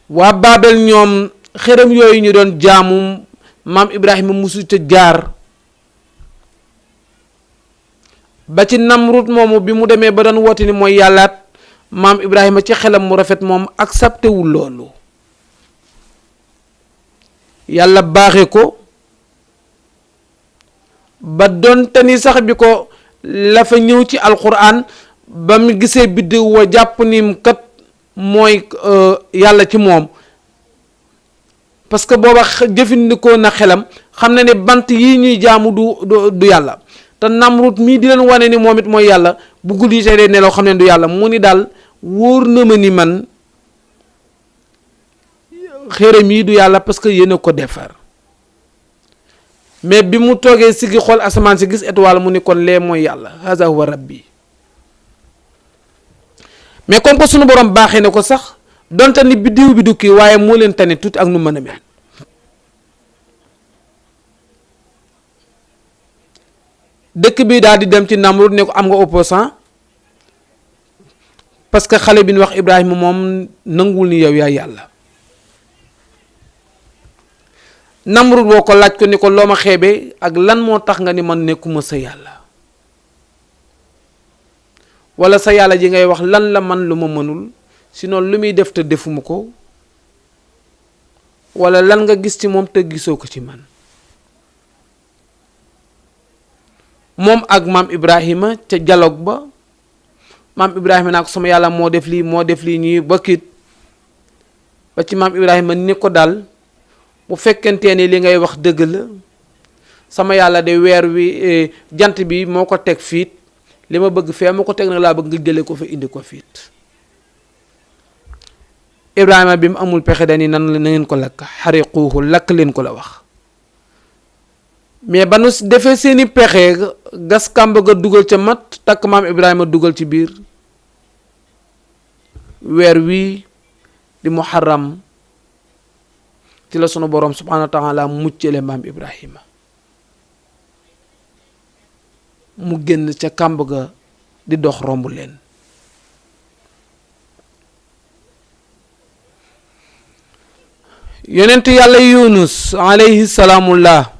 waa Baabel ñoom xërëm yooyu ñu doon jaamu maam Ibrahima musu ca jaar. ba ci Namrud moomu bi mu demee ba doon woote ni mooy yàllaat, maam Ibrahima ci xelam mu rafet moom accepté wul loolu. yàlla baaxe ko ba doonte ni sax bi ko la fa ñëw ci alquran ba mu gisee biddiw wa jàpp ni kat mooy yàlla ci moom, parce que booba jëfandikoo na xelam xam na ne bant yi ñuy jaamu du yàlla. te Namrud mii di leen wane ni moom it mooy yàlla bu guddi tey day nelaw xam ne du yàlla. mu ni daal wóor na ma ni man xërëm yi du yàlla parce que yéen a ko defar. mais bi mu toogee sigi xool asamaan si gis étoile mu ni kon lee mooy yàlla, haza huwa rabbi. mais comme que sunu borom baaxee ne ko sax donte ni biddiw bi du kii, waaye moo leen tane tuuti ak nu mën a mel. dëkk bi daal di dem ci Namrud ne ko am nga opposant parce que xale bi ñu wax Ibrahima moom nanguwul ni yow yaa yàlla. Namrud boo ko laaj ko ni ko loo ma xeebee ak lan moo tax nga ni man nekkuma sa yàlla, wala sa yàlla ji ngay wax lan la man lu ma mënul, sinon lu muy def te defuma ko, wala lan nga gis ci moom te gisoo ko ci man. moom ak maam Ibrahima ca dialogue ba, maam Ibrahima naa ko sama yàlla moo def lii ñuy bokkit ba ci maam Ibrahima ni ko daal bu fekkentee ni li ngay wax dëgg la, sama yàlla de weer wi jant bi moo ko teg fiit, li ma bëgg fee moo ko teg nag laa bëgg nga jële ko fa indi ko fiit. Ibrahima bi mu amul pexe dani nan la na ngeen ko lakk, xariquuhu lakk leen ko la wax. mais ba nu defee seeni pexe gas kàmb ga dugal ca mat takk maam Ibrahima dugal ci biir weer wi di muharram ci la sunu borom subhanahu wa taala muccale maam Ibrahima mu génn ca kàmb ga di dox romb leen yonent yàlla Yunus alayhi salaamullah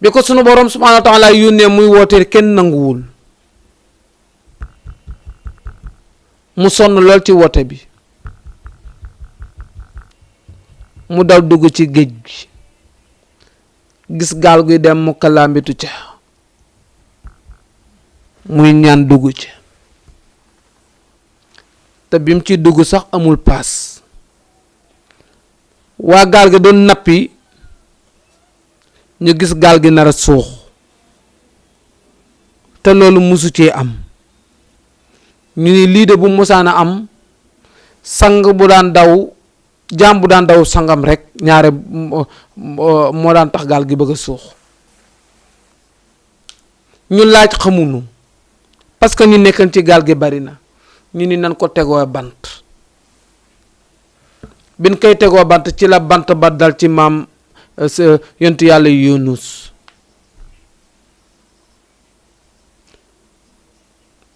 bi ko sunu borom subhanahu wa taala yónnee muy wootee kenn nanguwul mu sonn lool ci woote bi mu daw dugg ci géej gi gis gaal guy dem mu kalaambitu ca muy ñaan dugg ci te bim ci dugg sax amul paas waa gaal gi doon nappi ñu gis gaal gi nar a suux te loolu musu cee am ñu ni lii de bu musaana am sang bu daan daw jaam bu daan daw sangam rek ñaare moo daan tax gaal gi bëgg a suux ñu laaj xamuñu parce que ñu nekkan ci gaal gi bari na ñu ni nan ko tegoo bant bin koy tegoo bant ci la bant ba dal ci maam yontu yàlla Yunus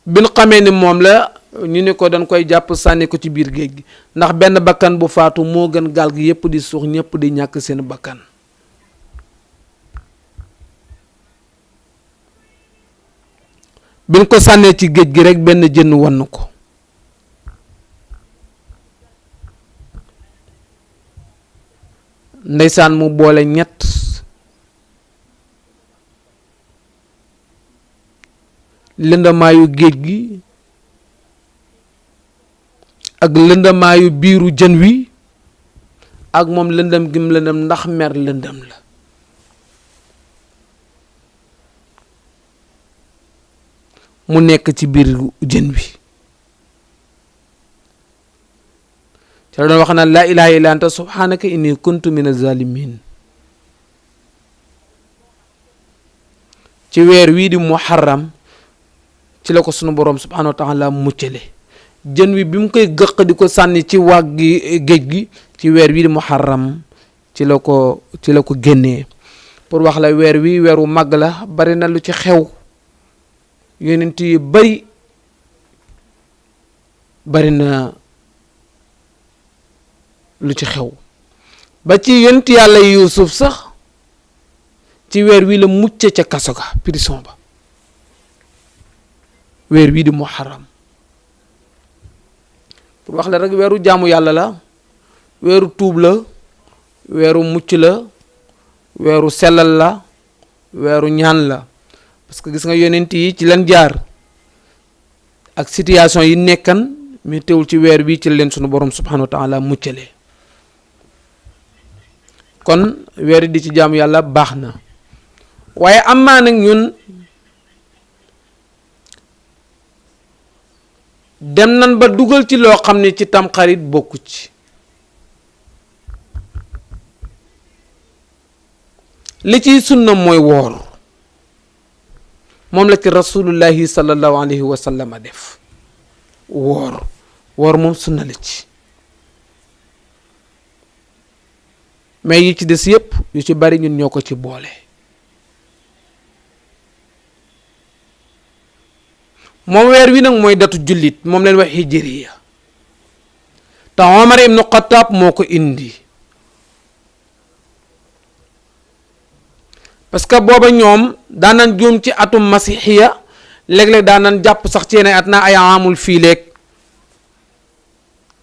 bin xamee ni moom la ñu ni ko dañ koy jàpp sànni ko ci biir géej gi ndax benn bakkan bu faatu moo gën gaal gi yépp di suux ñépp di ñàkk seen bakkan bin ko sànnee ci géej gi rek benn jën wann ko ndeysaan mu boole ñett lëndamaayu géej gi ak lëndamaayu biiru jën wi ak moom lëndëm gim lëndëm ndax mer lëndëm la mu nekk ci biiru jën wi ci la doon wax na laa ilaaha illa anta subhanaka inni kuntu mina zalimin ci weer wii di muharram ci la ko sunu boroom subhanahu wa taala muccale jën wi bi mu koy gëq di ko sànni ci wàgg gi géej gi ci weer wii di muharram ci la ko génnee pour wax la weer wi weeru màgg la bari na lu ci xew yonent yi bari na lu ci xew ba ci yonent yàlla Yuusuf sax ci weer wi la mucce ca kaso ga prison ba weer wii di muharram pour wax la rek weeru jaamu yàlla la weeru tuub la weeru mucc la weeru sellal la weeru ñaan la parce que gis nga yonent yi ci leen jaar ak situation yi nekkan mais teewul ci weer wi ci leen sunu borom subhanahu wa taala muccale kon weer di ci jaamu yàlla baax na waaye amaa nag ñun dem nan ba dugal ci loo xam ne ci tamxarit bokku ci li ciy sunna mooy woor moom la ci rasulullahi sallallahu alayhi wa sallam def woor moom sunna la ci mais yi ci des yépp yu ci bari ñun ñoo ko ci boole moom weer wi nag mooy datu jullit moom leen wax hijriya te Omar ibnu Xattaab moo ko indi parce que booba ñoom daanan juum ci atum masixiya léeg-léeg daanan jàpp sax ci yeneen at naa ay amul fiileeg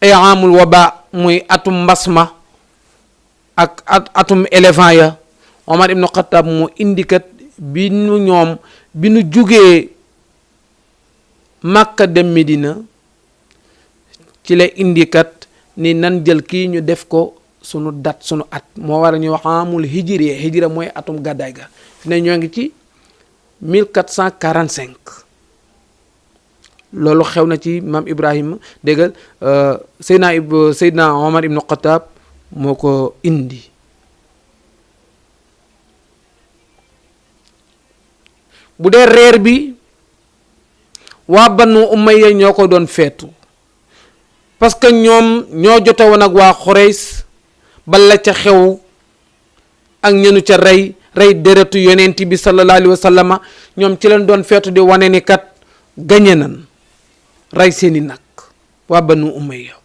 ay amul waba muy atum mbas ma ak atum éléphant ya Omar ibnu Xattaab moo indi kat bi nu jugee Makka dem Medina ci la indikat ni nan jël kii ñu def ko sunu dat sunu at moo war a ñuy wax amul hijra mooy atum gàddaay ga fi ne ñoo ngi ci 1445 loolu xew na ci maam Ibrahima déggal Seydina Omar ibnu Xattaab moo ko indi. bu dee reer bi waa Banu Umayya ñoo ko doon feetu parce que ñoom ñoo jote woon ak waa Xurays ba la ca xew ak ñenu ca rey deretu yonent bi sallallahu alayhi wa sallama ñoom ci leen doon feetu di wane ni kat gañe nan rey seeni nag waa Banu Umayya.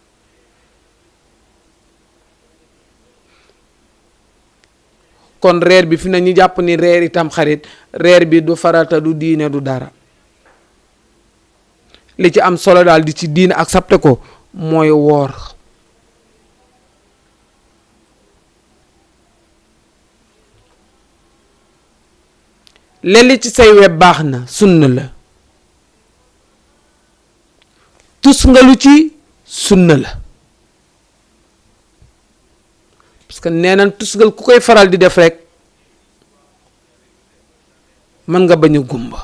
kon reer bi fi na ñu jàpp ni reer itam xarit reer bi du farata du diine du dara li ci am solo daal di ci diine accepté ko mooy woor. lelli ci say web baax na sunna la tusngalu ci sunna la parce que nee nañ tusngal ku koy faral di def rek mën nga bañ a gumba.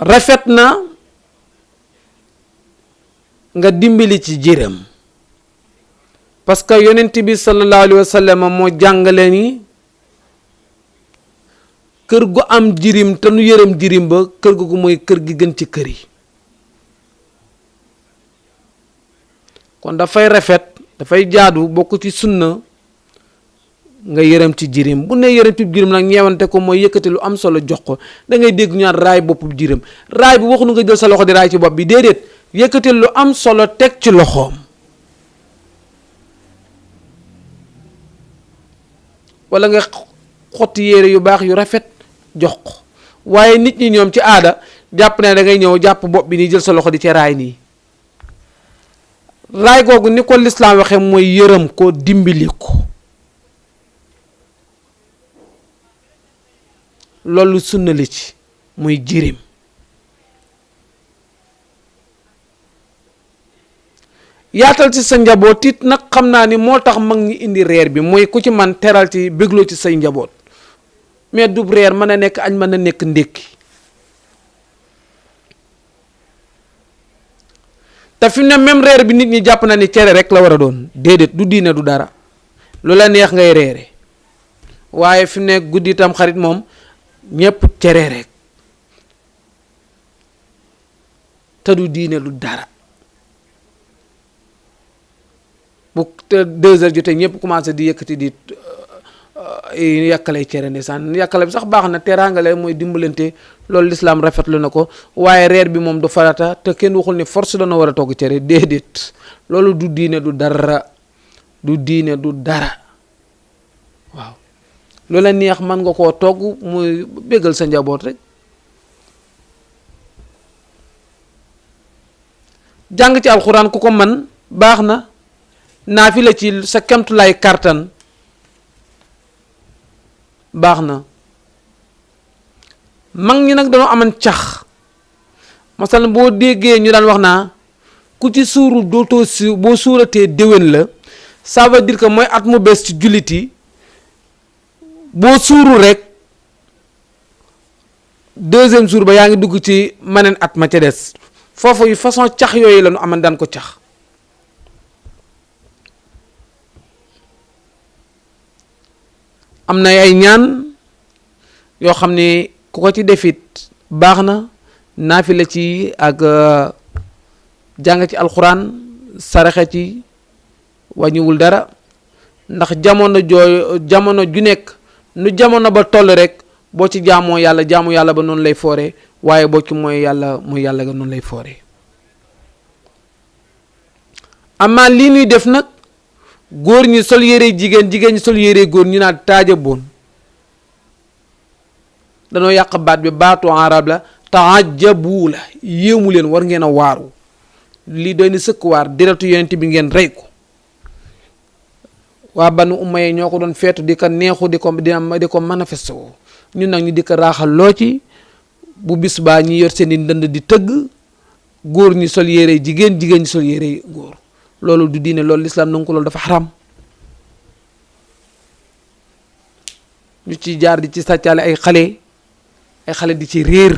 rafet na nga dimbali ci jiram parce que yonent bi sallallahu alayhi wa sallam moo jàngale ni kër gu am jirim te nu yërëm jirim ba kër gu mooy kër gi gën ci kër yi. kon dafay rafet dafay jaadu bokk ci sunna nga yërëm ci jirim bu ne yërëm ci jirim nag ñeewante ko mooy yëkkati lu am solo jox ko da ngay dégg ñaan raay boppu jirim raay bi waxuñu nga jël sa loxo di raay ci bopp bi déedéet yëkkati lu am solo teg ci loxoom. wala nga xotti yére yu baax yu rafet jox ko waaye nit ñi ñoom ci aada jàpp ne da ngay ñëw jàpp bopp bi nii jël sa loxo di ca raay nii. raay googu ni ko lislaam waxee mooy yërëm ko dimbali ko loolu sunna li ci muy jirim. yaatal ci sa njaboot it nag xam naa ni moo tax mag ñi indi reer bi mooy ku ci man teral ci bégloo ci say njaboot mais du reer mën a nekk añ mën a nekk ndékki te fi mu ne même reer bi nit ñi jàpp na ni cere rek la war a doon déedéet du diine du dara lu la neex ngay reere waaye fi mu ne guddi itam xarit moom ñépp cere rek te du diine du dara. bu 2 heures jotee ñëpp commencé di yëkkati di yàkkalay cere ndeysaan yàkkale bi sax baax na teraangale mooy dimbalante loolu lislaam rafetlu na ko waaye reer bi moom du farata te kenn waxul ne force dana war a togg cere déedéet loolu du diine du dara du diine du dara waaw loola neex mën nga koo togg muy béggal sa njaboot rek. jàng ci alxuraan ku ko man baax na naafila ci sa kemtulaay kartan baax na. mag ñi nag dañoo aman cax masalan boo déggee ñu daan wax naa ku ci suuru dootoo si boo suuratee déwén la ça veut dire que mooy at mu bees ci jullit yi boo suuru rek 2e jour ba yaa ngi dugg ci maneen at ma ca des foofu yu façon cax yooyu la ñu aman daan ko cax. am na ay ñaan yoo xam ne ku ko ci defit baax na naafila ci ak jàng ci alxuraan saraxe ci wàññiwul dara ndax jamono ju nekk nu jamono ba toll rek boo ci jaamu yàlla ba noonu lay foore waaye boo ci mooy yàlla ga noonu lay foore. amaa lii nuy def nag góor ñi sol yére jigéen ñi sol yére góor ñu naan taaja boon danoo yàq baat bi baatu arab la taajabu la yéemu leen war ngeen a waaru lii doy na sëkk waar deretu yonent bi ngeen rey ko. waa Banu Umayya ñoo ko doon feetu di ko neexu di ko manifesté woo ñun nag ñu di ko raaxal loo ci bu bis baa ñi yor seen i ndënd di tëgg góor ñi sol yére jigéen ñi sol yére góor loolu du diine loolu lislaam nangu ko loolu dafa xaram ñu ci jaar di ci sàccaale ay xale di ci réer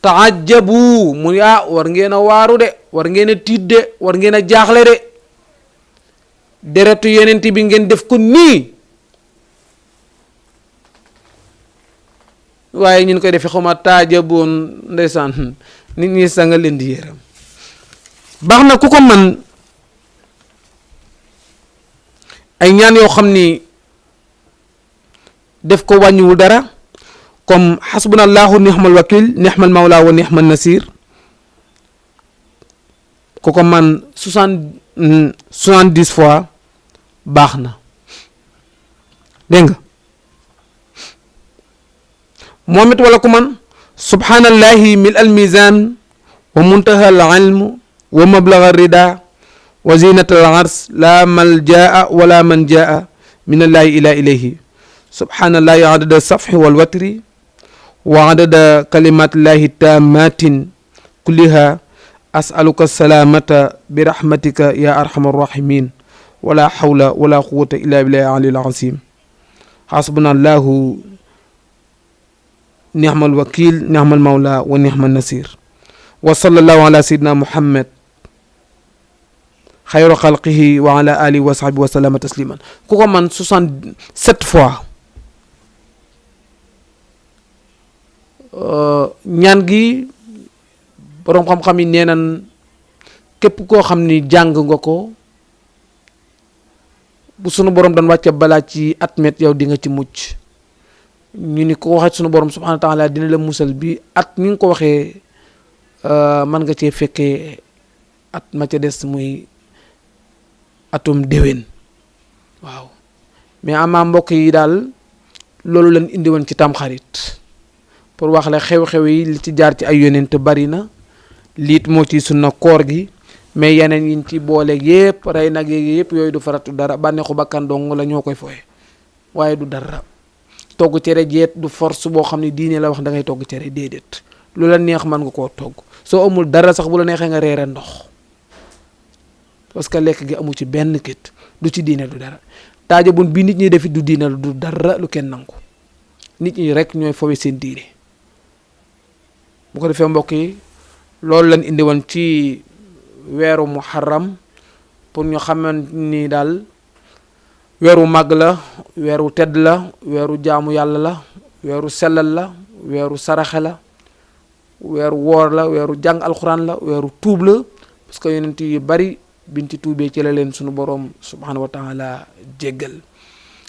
taajjabu mu war ngeen a waaru de war ngeen a tiit de war ngeen a jaaxle de deretu yonent bi ngeen def ko nii waaye ñun koy defee xawma taajaboon ndeysaan nit ñi sanga leen di yéeram baax na ku ko man ay ñaan yoo xam ni def ko wàññiwul dara comme xasbunallahu nixmal wakil nixmal mawla wa nixmal nasir ku ko man 70 fois baax na dégg nga moom it wala ku man subhanallahi mil al mizan wa muntaha al ilm wa mablaga rida wa zinat al ars la maljaa wala manjaa min allahi ila ilayhi subhanallahi adada safhi wal watri wa adada kalimatillahi tammatin kulliha as'aluka salamata bi rahmatika ya arhamar rahimin wala hawla wala quwwata illa billahi alil azim hasbunallahu ni'mal wakil ni'mal mawla wa ni'mal nasir wa sallallahu ala sayyidina muhammad xayru xalqihi wa ala alihi wa sahbihi wa sallama tasliman ku ko man 67 fois ñaan gi boroom xam-xam yi nee nan képp koo xam ni jàng nga ko bu sunu borom doon wàcce balaa ci at met yow di nga ci mucc ñu ni ko waxee sunu borom subhanahu wa taala dina la musal bi at ni nga ko waxee mën nga cee fekkee at ma ca des muy atum déwén waaw mais ama mbokk yi daal loolu lañ indi woon ci tamxarit pour wax la xew-xew yi li ci jaar ci ay yonent bari na liit moo ci sunna koor gi mais yeneen yiñ ci boole yépp rey nag yépp yooyu du faratu dara bànneexu bakkan dong la ñoo koy fooye waaye du dara togg cere jeet du force boo xam ne diine la wax da ngay togg cere déedéet lu la neex mën nga koo togg soo amul dara sax bu la neexee nga reere ndox parce que lekk gi amu ci benn kit du ci diine du dara taaja bun bi nit ñi defit du diine du dara lu kenn nangu nit ñi rek ñooy fowe seen diine bu ko defee mbokk yi loolu lañ indi woon ci weeru muharram pour ñu xamante ni daal weeru màgg la weeru tedd la weeru jaamu yàlla la weeru sellal la weeru saraxe la weeru woor la weeru jàng alxuraan la weeru tuub la parce que yonent yu bari biñ ci tuubee ci la leen sunu borom subhanahu wa taala jéggal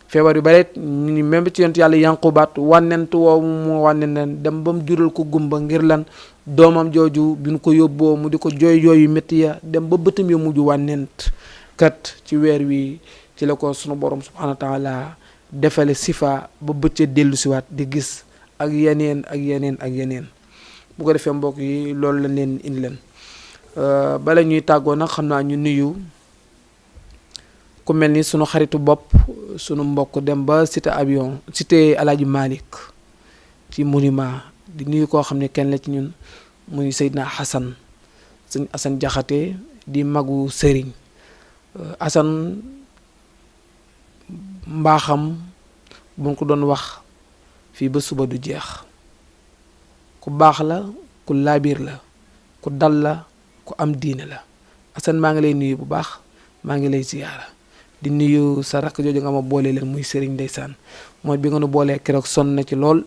feebar yu bari ñu ni même ci yonent yàlla yanqubaat wànnent woowu moo wànnent dem ba mu jural ko gumba ngir lan doomam jooju bi ñu ko yóbboo mu di ko jooy yu métti ya dem ba bëtam ya mujj wànnent kat ci weer wi ci la ko sunu borom subhanahu wa taala defale sifa ba bëccë dellu siwaat di gis ak yeneen ak yeneen ak yeneen bu ko defee mbokk yi loolu lañ leen indi leen bala ñuy tàggoo nag xam naa ñu nuyu ku mel ni sunu xaritu bopp sunu mbokk dem ba cité avion cité Alaaji Malick ci monument di nuyu koo xam ne kenn la ci ñun muy Seydina Hassan sëñ Assane Jaxate di magu sëriñ Assane mbaaxam buñ ko doon wax fii ba suba du jeex ku baax la ku laabiir la ku dal la ku am diine la Assane maa ngi lay nuyu bu baax maa ngi lay ziyaara di nuyu sa rakk jooju nga ma boole leen muy sëriñ ndeysaan mooy bi nga nu boolee keroog sonn na ci lool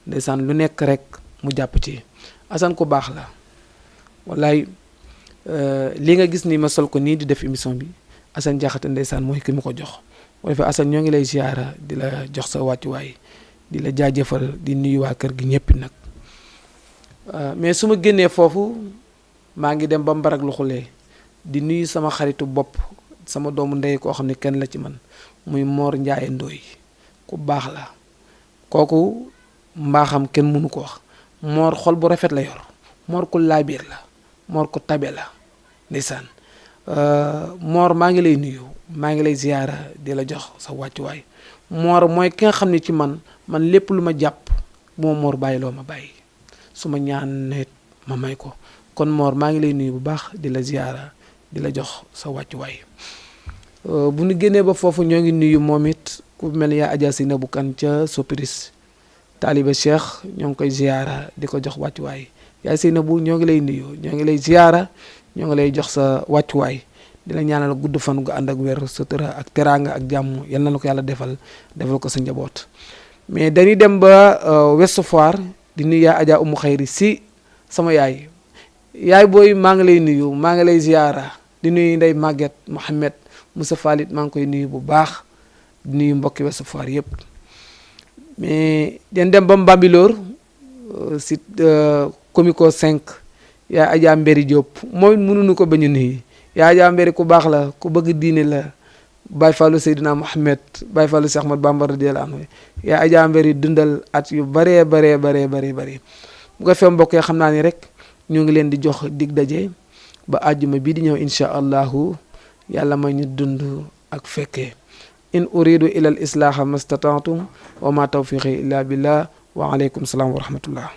ndeysaan lu nekk rek mu jàpp ci Assane ku baax la wallaay li nga gis ni ma sol ko nii di def émission bi Assane Jaxate ndeysaan mooy ki mu ko jox boo defee Assane ñoo ngi lay ziyaara di la jox sa wàccuwaay di la jaajëfal di nuyu waa kër gi ñëpp nag mais su ma génnee foofu maa ngi dem ba mbarak lu xulee di nuyu sama xaritu bopp sama doomu ndey koo xam ne kenn la ci man muy Mor Njaaye Ndooy ku baax la kooku mbaaxam kenn mënu ko wax Mor xol bu rafet la yor Mor ku laabiir la Mor ku tabe la ndeysaan Mor maa ngi lay nuyu maa ngi lay ziyaara di la jox sa wàccuwaay Mor mooy ki nga xam ne ci man lépp lu ma jàpp bu ma Mor bàyyi loo ma bàyyi su ma ñaan nit ma may ko kon Mor maa ngi lay nuyu bu baax di la ziyaara di la jox sa wàccuwaay bu ñu génnee ba foofu ñoo ngi nuyu moom it ku mel ni yaa Adja Sina bu kan ca Sopris taaliba Cheikh ñoo ngi koy ziyaara di ko jox wàccuwaay yaay Seynabou ñoo ngi lay nuyu ñoo ngi lay ziyaara ñoo ngi lay jox sa wàccuwaay di la ñaanal gudd fan gu ànd ak wér sutura ak teraanga ak jàmm yal na la ko yàlla defal ko sa njaboot. mais dañuy dem ba Ouest Foire di nuyu yaa Adja Umu Xayri si sama yaay booy maa ngi lay nuyu maa ngi lay ziyaara di nuyu Ndey Maguette Mohamed Moussa Falit maa ngi koy nuyu bu baax di nuyu mbokki Ouest Foire yëpp. mais dañ dem ba Mbambilor si comico 5 yaa Adja Mbéri Diop mooy mënuñu ko bañu nuyu yaa Adja Mbéri ku baax la ku bëgg diine la Baye Fallou Seydina Mohamed Baye Fallou Cheikh Ahmad Bamba radiyallahu anhu yaa Adja Mbéri dundal at yu baree bu ko fee mbokk yi xam naa ni rek ñu ngi leen di jox dig daje ba àjjuma bii di ñëw insha allahu yàlla may ñu dund ak fekkee in uridu ila al islaha mastata'tu wa ma tawfiqi illa billah wa alaykum salaam wa rahmatullah